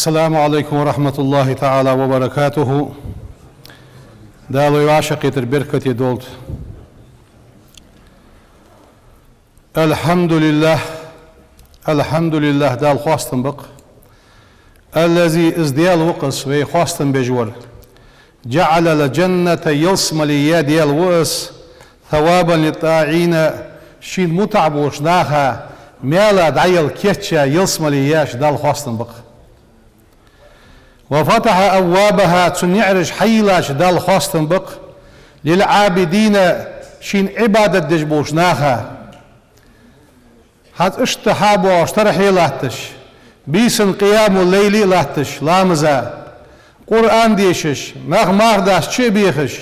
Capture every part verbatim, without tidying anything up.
السلام عليكم ورحمة الله تعالى وبركاته. Дала вай вӀашагӀкхетар беркате долда. الحمد لله. الحمد لله, Дала хоастам ба-кх. الذي, из Даьла ва-кх из, вай хоастам беш вар. جعل الجنة, ялсмале яь Даьла ва из, ثوابا للطائعين, шийна мутӀахьа болча наха маьла дӀаяла кийчъяь ялсмале яь Дала хоастам ба-кх. وفتح أبوابها, цу наӀараш хьайийллача Дала хоастам ба-кх, للعابدين, шийна Ӏибадат деш болча наха. ХӀанз иштта хьабоагӀаш тархье латташ, бийсан къиямул-лайли латташ, ламаза, Къуръан дешаш, нах марха дац чу а бехаш,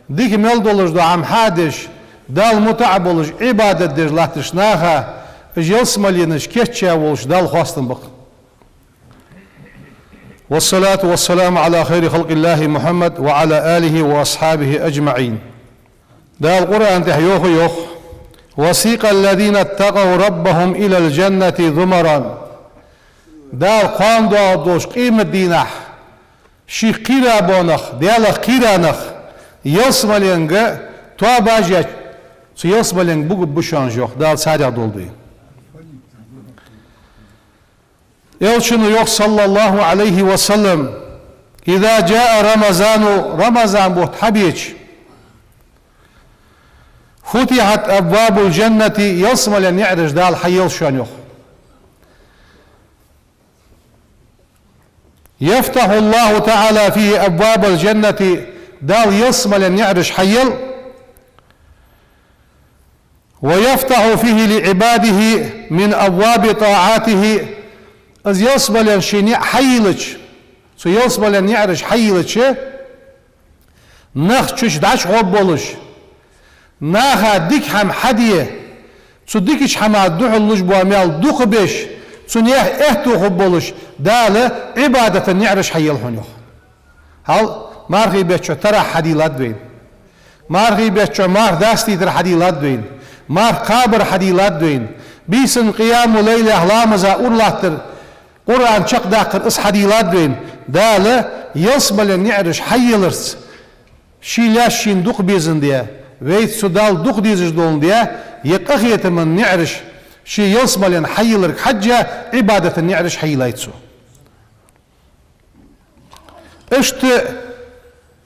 дика мел долаш дола хӀама хьадеш, Далла мутӀахьа болаш, Ӏибадат деш латташ наха, уж ялсмаленаш кийчъяь волаш Дала хоастам ба-кх. والصلاة والسلام على خير خلق الله محمد وعلى آله وأصحابه أجمعين. Дала Къуръан тӀа йоах, йоах: وسيق الذين اتقوا ربهم إلى الجنة زمرا. Дала кхоана доагӀаш долча къематдийнахьа шийх кхийра бола нах, Даьлах кхийра нах, ялсмаленга тоабаш еш, цу ялсмаленга бугаргба шоана уж, йоах, Дала царех долда вай. Элчано йоах, صلى الله عليه وسلم: إذا جاء رمضان, Рамазан бутт хьабеча, فتحت أبواب الجنة, ялсмален наӀараш Дала хьайийлла шоана, йоах. يفتح الله تعالى فيه أبواب الجنة, Дала ялсмален наӀараш хьайийлла. ويفتح فيه لعباده من أبواب طاعته. Из ялсмален ший наӀ хьайийллача, цу ялсмален наӀараш хьайийллача, нах цу чу дӀачугӀоргболаш, наха дика хӀама хьаде, цу дикача хӀаман духьал луш бола маьл дукха беш, цу наьха аьттув хургболаш, Дала Ӏибадата наӀараш хьайийлла хьона, йоах. Хьал, мархий бетта чу тарахь хьадийллад вайна. Мархий бетта чу марха дастийтар хьадийллад вайна. Марха кхабар хьадийллад вайна. Бийсан къиямул-лайлех ламаза ура латтар, Къуръан чакхдаккхар, из хьадийллад вайна. Дала ялсмален наӀараш хьайийлларца, ший лаьш шийна дукха безандаь, вайца цу Далла дукха дезаш доландаь, е къахетама наӀараш ший ялсмален хьайийлларга хьежжа, Ӏибадата наӀараш хьайийллай цо. Иштта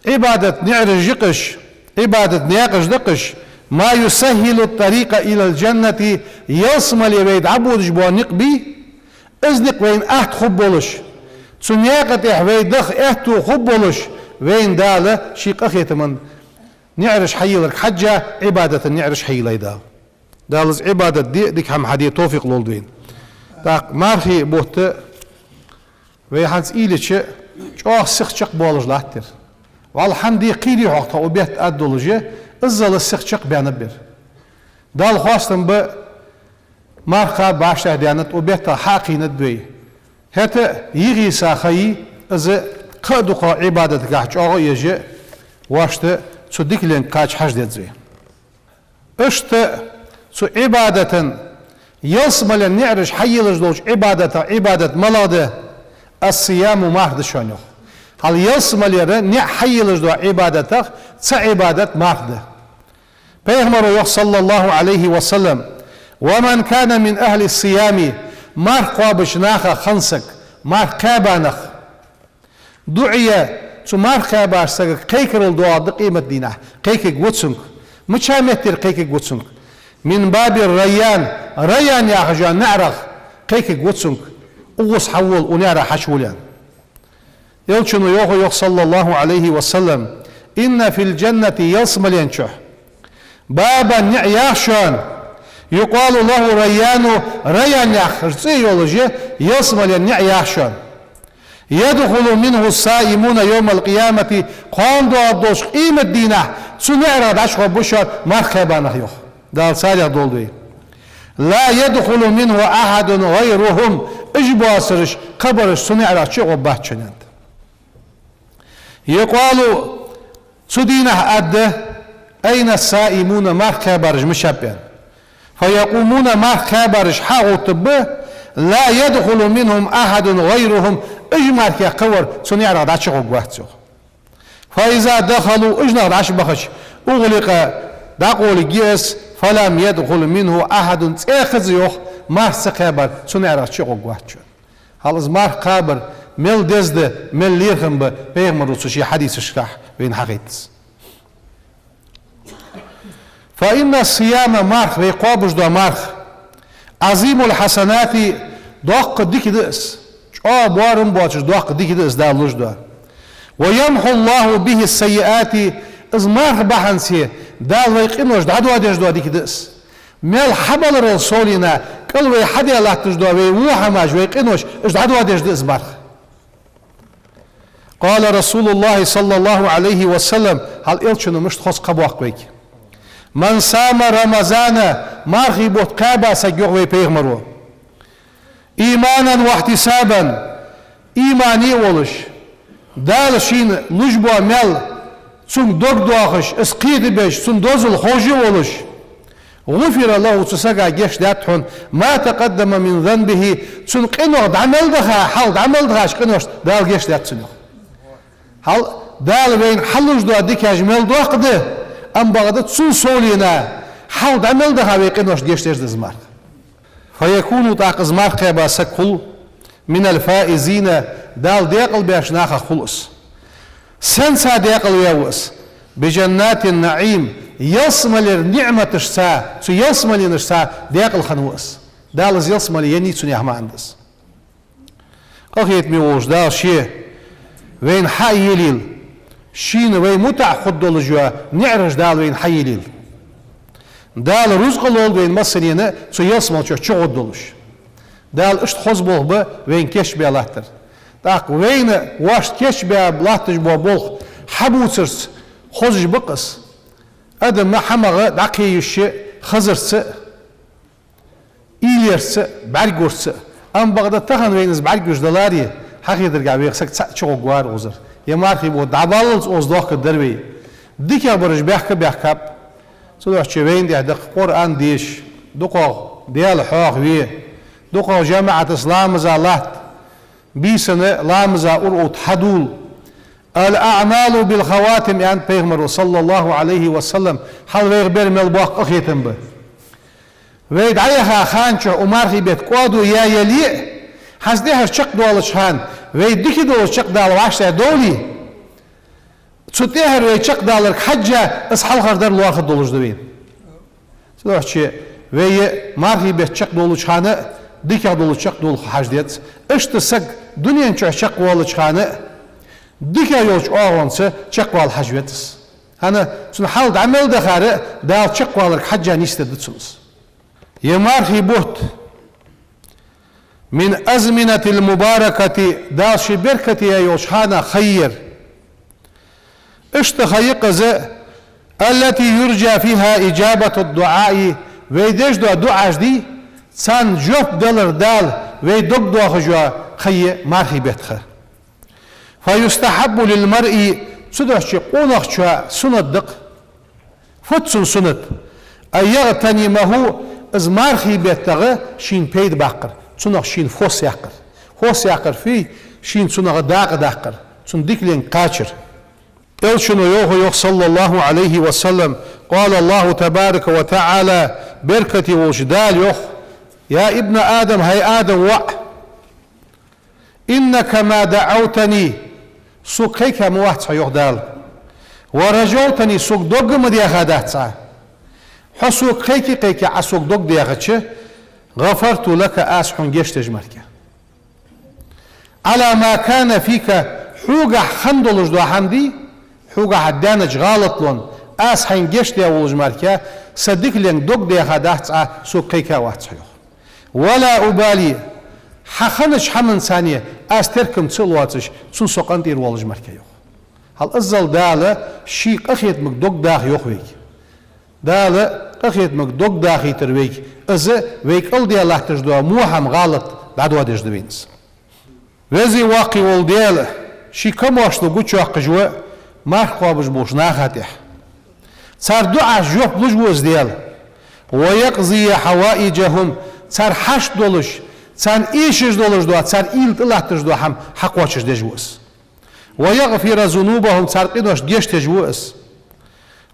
Ӏибадата наӀараш я-кх уж, Ӏибадата наькъаш да-кх уж, ما يسهل الطريق إلى الجنة, ялсмале вай дӀабодаш бола никъ бий, из никъ вайна атта хургболаш, цу наькъа тӀа вай даха аьттув хургболаш, вайна Дала ший къахетама наӀараш хьайийлларга хьежжа, Ӏибадата наӀараш хьайийллай Дала. Дала из Ӏибадат де, дика хӀама хьаде товфикъ лолда вайна. ТӀаккха мархий бутт вай хӀанз уйла йича, чӀоагӀа сиха чакхбоалаш латтар. Валлахӏи, хӀама де кхерий хьогӀ тха укх бетта аргдолаш, иззал сиха чакхбаьннаб ер. Далла хоастам ба, марха кхаба башха даьннад, укх бетта хьакхийнад вай. ХӀаьта йихийса ха йий, из кхы а дукха Ӏибадатагахьа чӀоагӀа а еш, воашта цу дикаленга кхача хьажа деза вай. Иштта цу Ӏибадата, ялсмален наӀараш хьайийллаш долча Ӏибадатах Ӏибадат малагӀа да? الصيام, марха да шоана, йоах. Хьал ялсмалера наӀ хьайийллаш долча Ӏибадатах цхьа Ӏибадат марха да. Пайхамаро йоах, صلى الله عليه وسلم: ومن كان من أهل الصيام, марха кхоабача нахах хинна саг, марха кхаьба нах, دعي, цу марха кхаьбача сагага кхайкарал доагӀаргда къематдийнахьа, кхайкаргва цунга. Мича меттера кхайкаргва цунга? من باب الريان, Райян яхача наӀарах кхайкаргва цунга. Укхаза хьавола, укх наӀарах хьачувола, аьнна. Элчано йоах, йоах, صلى الله عليه وسلم: إن في الجنة, ялсмален чу, بابا, наӀар я шоана, يقال له الريان, Райян яхаш цӀи йолаш, ялсмален наӀар я шоана. يدخل منه الصائمون يوم القيامة, кхоана доагӀаш долча къематдийнахьа цу наӀарах дӀачугӀоргба шоана марха кхаьба нах, йоах. Дала царех долда вай. لا يدخل منه أحد غيرهم, уж боацараш, кхыбараш цу наӀарах чугӀоргбац шоана, аьннад. يقال, цу дийнахьа аргда: أين الصائمون, марха кхаьбараш мичаб, аьнна. فيقومون, марха кхаьбараш хьагӀоттаргба, لا يدخل منهم أحد غيرهم, Уж мара кхы вар цу наӀарах дӀачугӀоргвац, йоах. فإذا دخلوا, уж нах дӀачубахача, أغلق, дӀакъовларгья из, فلم يدخل منه أحد, цхьаккха а, йоах, марха ца кхаьбар цу наӀарах чугӀоргвац. Хьал из марха кхабар мел деза да, мел лерхӀам ба, пайхамара цу ший хьадисашкахь вайна хьахайтас. فإن الصيام, марха, вай кхобаш дола марха, عظيم الحسنات, доккха дика да из, чӀоагӀа боарам боацаш доккха дика да из Дала луш дола. ويمحو الله به السيئات, из марха бахьанца Дала вай къинош дӀадоадеш дола дика да из. Мел хьабаларал совнагӀа, кӀал вай хьадаь латташ дола вай во хӀамаш, вай къинош, уж дӀадоадеш да из марха. قال رسول الله صلى الله عليه وسلم, хьал Элчано мишта хоза кхаъ боаккх вайга: من صام رمضان, мархий бутт кхаьба саг, йоах вай пайхамара, إيمانا واحتسابا, иман а волаш, Дала шийна луш бола маьл цунга дог доахаш, из кхетабеш, цунна дозал ховш а волаш, غفر له, цу сага гешт даьд хьона, ما تقدم من ذنبه, цун къинох дӀа мел даха, хьалха дӀа мел дахача къиношта Дала гешт даьд цунна. Хьал Дала вайна хьалуш дола дикаш мел доккха да, амма бакъда цун совнагӀа, хьалха дӀа мел даха вай къиношта гешт деш да из марха. فيكون, тӀаккха из марха кхаьба саг хул, من الفائزين, Дала даькъалбеш нахах хул из. Сенца даькъалваь ва из? بجنات النعيم, ялсмалера ниӀматашца, цу ялсмаленашца даькъала хинна ва из. Дала из ялсмале еннай цунна яха маӀан да из. Къахетаме волча Дала ше вайна хьаелийла, шийна вай мутӀахьа хургдолаш йола наӀараш Дала вайна хьаелийла. Дала рузкъа лолда вайна массанена цу ялсмале чу чугӀоргдолаш. Дала иштта хоза болх ба вайна кийчбаь латтар. ТӀаккха вайна вайна кийчбаь латташ бола болх хьабувцарца хозаш ба-кх из. Адам хӀамах дӀакхеюш хазарца, уйларца, бӀаргагурца. Амма бакъда тахан вайна из бӀаргагуш даларе, хьахетаргахьа вайх саг цаӀ чугӀоргвар укхазара. Е мархий бутт дӀабаллалца укхаза доахкаргдар вай. ДикагӀбараш баьхка а баьхкаб. Цудухьа вайна тӀехьа да-кх Къуръан деша, дукхагӀа Даьла хьоахаве, дукхагӀа жамаӀатаца ламаза латта, бийсанна ламаза ура отта хьадувла. الأعمال بالخواتيم, аьннад пайхамара, صلى الله عليه وسلم, хьал вайх бер мел боккха къахетам ба. Вай дӀаяха хана чухь укх мархий бетта кӀоадо яь яле а, хӀанз тӀехьара чакхдоалача хана вай дика долаш чакхдала вӀаштӀехьа довле, цу тӀехьара вай чакхдаларга хьежжа, из хьалхардар лоархӀаргдолаш да вайна. Цудухьа вай мархий бетта чакхдоалача хана а дикагӀа долаш чакхдоаларга хьажа деза. Иштта саг дунен чухь чакхвоалача хана а дикагӀа йолча оагӀонца чакхвала хьажа веза из. ХӀана, цун хьал дӀа мел дахар а Дала чакхваларга хьежжа нийсдергда цунна из. Е мархий бутт من الأزمنة المباركة, Дала ший беркате яь йолча ханех ха я ер. Иштта ха я-кх из, التي يرجى فيها إجابة الدعاء, вай деш дола дуӀаш дий, царна жоп далар Дала вай дог доахаш йола ха я мархий бетта ха. فيستحب للمرء, цудухьа къонахчоа суннат да-кх. Фуд цун суннат? أن يغتنمه, из мархий беттагӀа шийна пайда баккхар, цунах шийна фос яккхар. Фос яккхар фуй? Шийна цунах дакъа даккхар, цун дикаленга кхачар. Элчано йоах, йоах, صلى الله عليه وسلم: قال الله تبارك وتعالى, беркате волча Дала йоах: يا ابن آدم, хӀай Адама воӀ, إنك ما دعوتني, сога кхайка ма вац хьо, йоах Дала, ورجوتني, сога дог а ма даьха дац Ӏа. Хьо сога кхайке-кхайке Ӏа сога дог даьхача, غفرت لك, аз хьона гешт дергда мара-кх. على ما كان فيك, хьогахьа хинна долаш дола хӀама дий, хьогахьа даьннача гӀалатлонна аз хьайна гешт даь волаш мара-кх, са дикаленга дог даьха дац Ӏа, сога кхайка а вац хьо, йоах. ولا أبالي, хьа хиннача хӀаманца аз теркам ца а лоацаш, цунна со къинтӀера воалаш мара-кх, йоах. Хьал иззал Дала ший къахетамга дог даха йоах вайга. Дала къахетамга дог дахийтар вайга, из вай кӀал даь латташ дола во хӀама, гӀалат дӀадоадеш да вайна из. Веза-воккха вола Даьла ший камаьршал гучайоаккхаш ва марха кхоабаш болча наха тӀехьа. Цар дуӀашта жоп луш ва из Даьла. ويقضي حوائجهم, цар хьашт долаш, Царна эшаш долаш дола, цар уйла тӀалатташ дола хӀама хьакхоачашдеш ва из. ويغفر ذنوبهم, цар къинош гештеш ва из.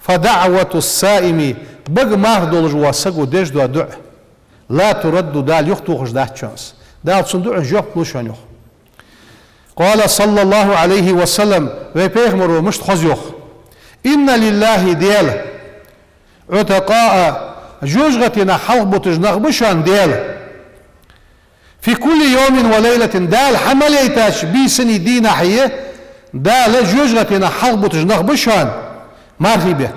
فدعوة الصائم, бага марха долаш вола саго деш дола дуӀа, لا ترد, Дала юхатохаш дац шоана из. Дала цун дуӀан жоп лу шоана, йоах. قال صلى الله عليه وسلم, вай пайхамаро мишта хоза йоах: إن لله, Даьла, عتقاء, жожагӀатенах хьалхабуташ нах ба шоана, Даьла. في كل يوم وليلة, Дала хьа ма лейтача бийсанеи дийнахьеи Дала жожагӀатенах хьалхабуташ нах ба шоана, мархий бетта.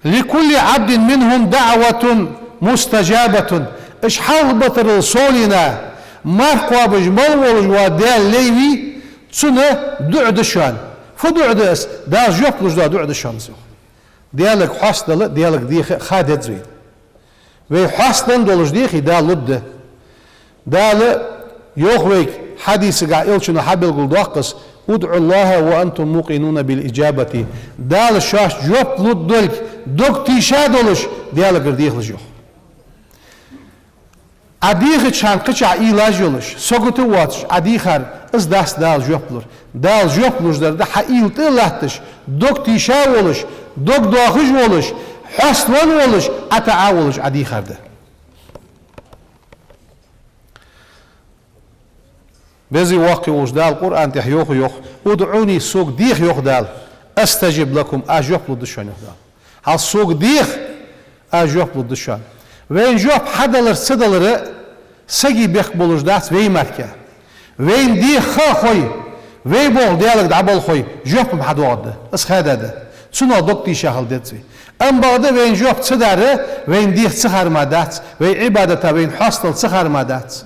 لكل عبد منهم دعوة مستجابة. Уж хьалхабитарал совнагӀа марха кхоабаш мел волаш вола Даьла лай вий, цунна дуӀа да шоана. Фу дуӀа да из? Дала жоп луш дола дуӀа да шоана из, йоах. Даьлага хьоастадала а, Даьлага деха а ха деза вайна. Вай хьоастаденна долаш дехе, Дала лургда. Дала йоах вайга хьадисагахь, Элчано хьабелгалдоаккх из: ادعوا الله وأنتم موقنون بالإجابة. Дала шоашта жоп лургдолга дог тийша долаш, Даьлагара дехалаш, йоах. Ӏа дийхача хана кхычахьа уйлаш йолаш, сагота а воацаш Ӏа дийхар, из дац Дала жоп лур. Дала жоп луш дар да хьа уйла тӀа а латташ, дог тийша волаш, дог доахаш волаш, хьоаставенна волаш, ӀотаӀа волаш Ӏа дийхар да. Веза-воккха волча Дала Къуръан тӀа йоах, йоах: ادعوني, сога деха, йоах Дала, أستجب لكم, аз жоп лургда шоана, йоах Дала. Хьал сога деха, аз жоп лургда шоана. Вайна жоп хьадалар, ца далар сага бехк болаш дац вай мара. Вайна деха ха а хой, вай болх Даьлага дӀабала хой, жоп-м хьадоагӀаргда, из хаьдда да. Цунах дог тийша хила деза вай. Амма бакъда вайна жоп ца дар вайна деха ца хар мара дац, вай Ӏибадата вайна хьоастадала ца хар мара дац.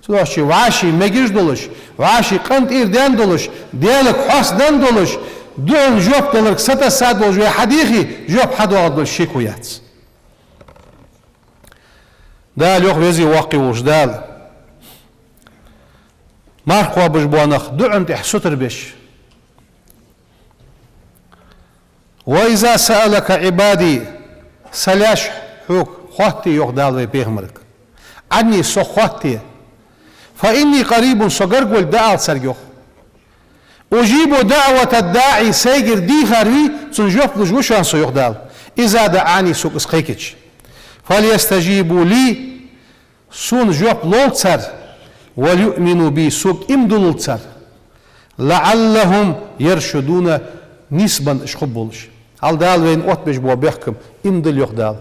Цудухьа вӀаший мегаш долаш, вӀаший къинтӀера даьнна долаш, Даьлага хьоастаденна долаш, дуӀан жоп даларга сатесса долаш вай хьадийхе, жоп хьадоагӀаргдолаш шеко яц. Дала йоах, Веза-воккха волча Дала, марха кхоабаш бола нах дуӀан тӀа сутара беш. وإذا سألك عبادي, са лаьш хьога хоатте, йоах Дала вай пайхамарга, عني, сох хоатте, فإني قريب, со гарга волга да ала царга, йоах. أجيب دعوة الداع, сайгара дийхар вий, цунна жоп луш ва шоана со, йоах Дала, إذا دعاني, сога из кхайкача. فليستجيبوا لي, сона жоп лолда цар, وليؤمنوا بي, сога иман диллалда цар, لعلهم يرشدون, нийсбенна уж хургболаш. Хьал Дала вайна оттабеш бола бехк-м иман дилла, йоах Дала.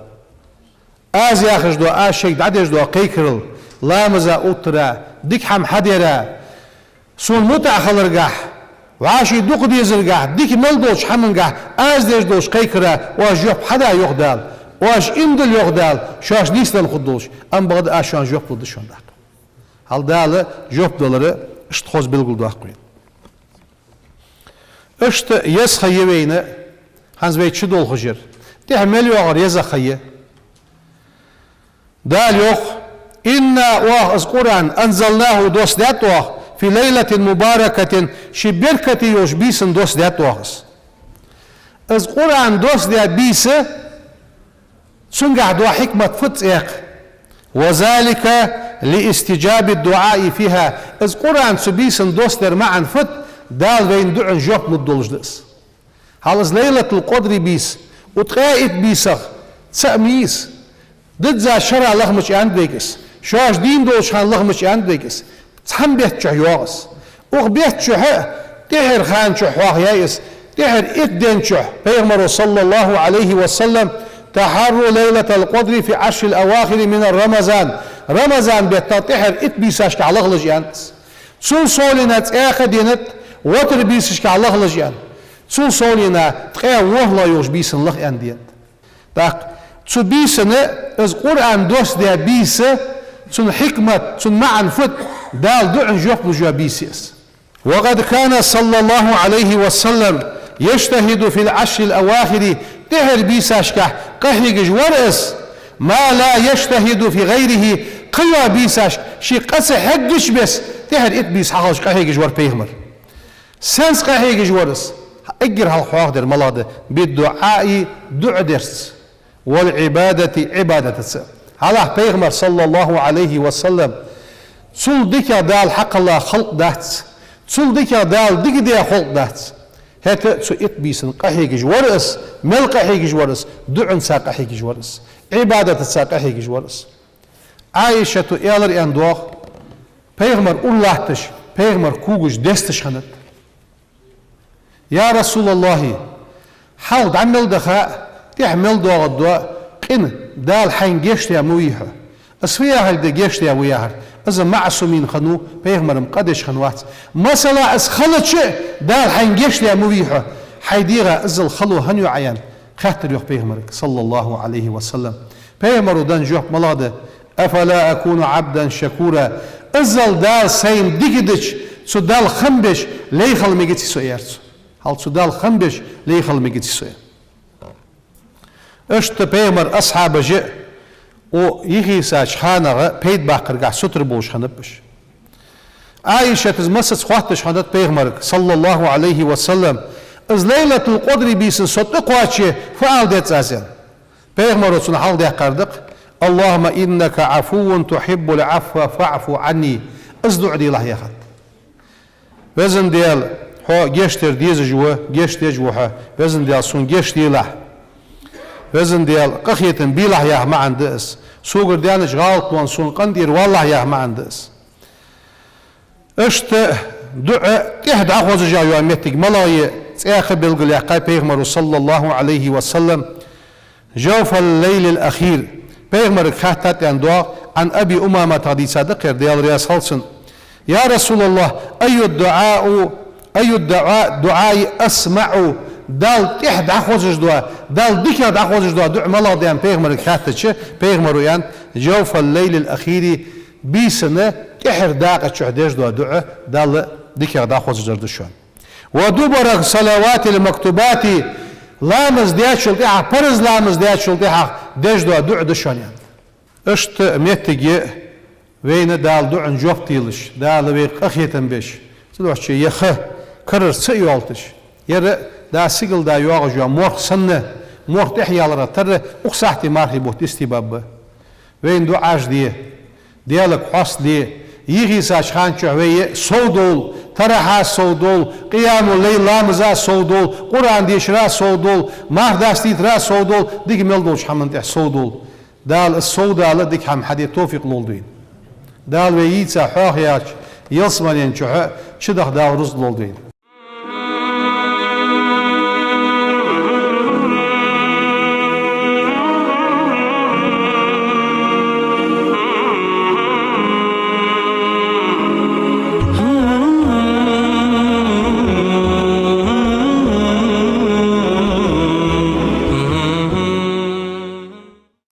Аз яхаш дола, аз шоашка дӀадеш дола кхайкарал, ламаза оттара, дика хӀама хьадара, сона мутӀахьа хиларгахьа, вӀаший дукха дезаргахьа, дика мел долча хӀамангахьа аз деш долча кхайкара оаш жоп хьада, йоах Дала, оаш иман дилла, йоах Дала, шоаш нийсденна хургдолаш, амма бакъда аз шоана жоп лургда шоана, йоах. Хьал Дала жоп далар иштта хоза белгалдоаккх вайна. Иштта еза ха я вайна хӀанз вай чудолхаш яр. ТӀехьа мел йоагӀар еза ха я. Дала йоах: إنا, оаха из Къуръан, أنزلناه, доссадаьд оаха, في ليلة مباركة, ший беркате йолча бийсан доссадаьд оаха из. Из Къуръан доссадаь бийса, цунгахьа дола хьикмат фуд цӀаькха? وذلك لاستجاب الدعاء فيها. Из Къуръан цу бийсан доссадара маӀан фуд? Дала вайна дуӀан жоп лургдолаш да из. Хьал из Лайлатул-Къадри бийса, укх ткъаь итт бийсах цаӀ ма йий из. Дизза шера лахмача аьннад вайга из. Шоаш дийна долча хана лахмача аьннад вайга из. Цхьан бетта чухь йоагӀа из. Укх бетта чухь а, тӀехьара хана чухь хьоахаяьй из. ТӀехьара итт ден чухь Пайхамаро, صلى الله عليه وسلم, تحروا ليلة القدر في العشر الأواخر من رمضان. Рамазан бетта тӀехьара итт бийсашка лахалаш аьннад из. Цул совгӀа цӀаькха а денад, вотар бийсашка лахалаш аьннад. Цул совгӀа ткъаь ворхӀлагӀа йолча бийсан лаха аьнна денад. ТӀаккха цу бийсана, из Къуръан доссадаь бийса, цун хьикмат, цун маӀан фуд? Дала дуӀан жоп луш йола бийса я из. وقد كان صلى الله عليه وسلم يجتهد في العشر الأواخر, тӀехьара бийсашка къахьегаш вар из, ما لا يجتهد في غيره, кхыйола бийсашка ше къа ца хьеггача бесса, тӀехьара итт бийса хьахилча къахьегаш вар Пайхамар. Сенца къахьегаш вар из? Эггара хьалха хьоахадер малагӀа да? بالدعاء, дуӀа дарца, والعبادة, Ӏибадатаца. Хьалха пайхамар, саллаллахӀу Ӏалайхи ва саллам, цул дикагӀа Дала хьакхелла халкъ дац, цул дикагӀа Дала дика даь халкъ дац. ХӀаьта а цу итт бийсан къахьегаш вар из, мел къахьегаш вар из, дуӀанца къахьегаш вар из, Ӏибадатаца къахьегаш вар из. Ӏайшата аьлар аьнна доагӀа, пайхамар уралатташ, пайхамар когаш десташ хиннад. Я РасулаллахӀ, хьалха дӀа мел даха, тӀехьа мел доагӀаргда къина, Дала хьайна гешт даь ма вий хьо. Из фу яхилга да гешт даь ва яхар? Из маӀсумин хиннав, пайхамара къа деш хиннавац. Масала, из хилча а Дала хьайна гешт даь ма вий хьо. Хьай дегӀа иззал хало хӀана ю Ӏа аьнна, хаьттар йоах пайхамарга, саллаллахӀу Ӏалайхи ва саллам. Пайхамара денна жоп малагӀа да: «أفلا أكون عبدا شكورا». Иззал Дала сайна дика дича, цу Далла хам беш, лай хила мегац со, аьлар цо. Хьал цу Далла хам беш, лай хила мегац со. Иштта пайхамара асхьабаша а укх йихийсача ханагӀа пайда баккхаргахьа сутара болаш хиннаб уж. Ӏайшата из массаза хоатташ хиннад пайхамарга, саллаллахӀу Ӏалайхи ва саллам, из Лайлатул-Къадри бийсан со тӀакхоаче, фу ала деза аз аьнна. Пайхамара цунна хьалха даьккхар да-кх: «اللهم إنك عفو تحب العفو فاعف عني». Из дуӀа делахь, яхад. Везан Даьла, хьо гешт дар дезаш ва, гешт деш ва хьо. Везан Даьла, сона гешт делахь. Везан Даьла, къахетам белахь яха маӀан да из. Согара даьннача гӀалатонна сона къинтӀера валалахь яха маӀан да из. Иштта дуӀа тӀехьа дӀахозаш йола моттиг малагӀа я, цӀаькха белгалъяьккхай пайхамара, саллаллахӀу Ӏалайхи ва саллам, «جوف الليل الأخير». Пайхамарга хаьттад аьнна доагӀа, Ӏан Аби Умаматах дийцад, Даьла раьза хилва цунна: «يا رسول الله، أي الدعاء، أي الدعاء، دعاء أسمع؟» Далла тӀехьа дӀахозаш дола, Далла дикагӀа дӀахозаш дола дуӀа малагӀа да аьнна пайхамарга хаьттача, пайхамара аьннад: «جوف الليل الأخير», бийсанна тӀехьара дакъа чу деш дола дуӀа Далла дикагӀа дӀахозаш дар да шоана. «ودبر الصلوات المكتوبات», ламаз даьчул тӀехьагӀа, парз ламаз даьчул тӀехьагӀа деш дола дуӀа да шоана, аьннад. Иштта моттиг я вайна Дала дуӀан жоп делаш, Дала вайга къахетам беш, цудухьа ер ха карара ца йолийташ, ер а да сигала да йоагӀаш йола морх санна, морх тӀехъяларах тара укх сахьте мархий бутт йисте бабба. Вайна дуӀаш де, Даьлага хьост де, йихийсача хана чу вай совдовла, тарахьа совдовла, къиямул-лайл ламаза совдовла, Къуръан дешара совдовла, марха дастийтара совдовла, дика мел долча хӀаман тӀа совдовла. Дала из совдала дика хӀама хьаде товфикъ лолда вайна. Дала вай йийца хьоахаяьча ялсмален чу чудаха Дала рузкъа лолда вайна.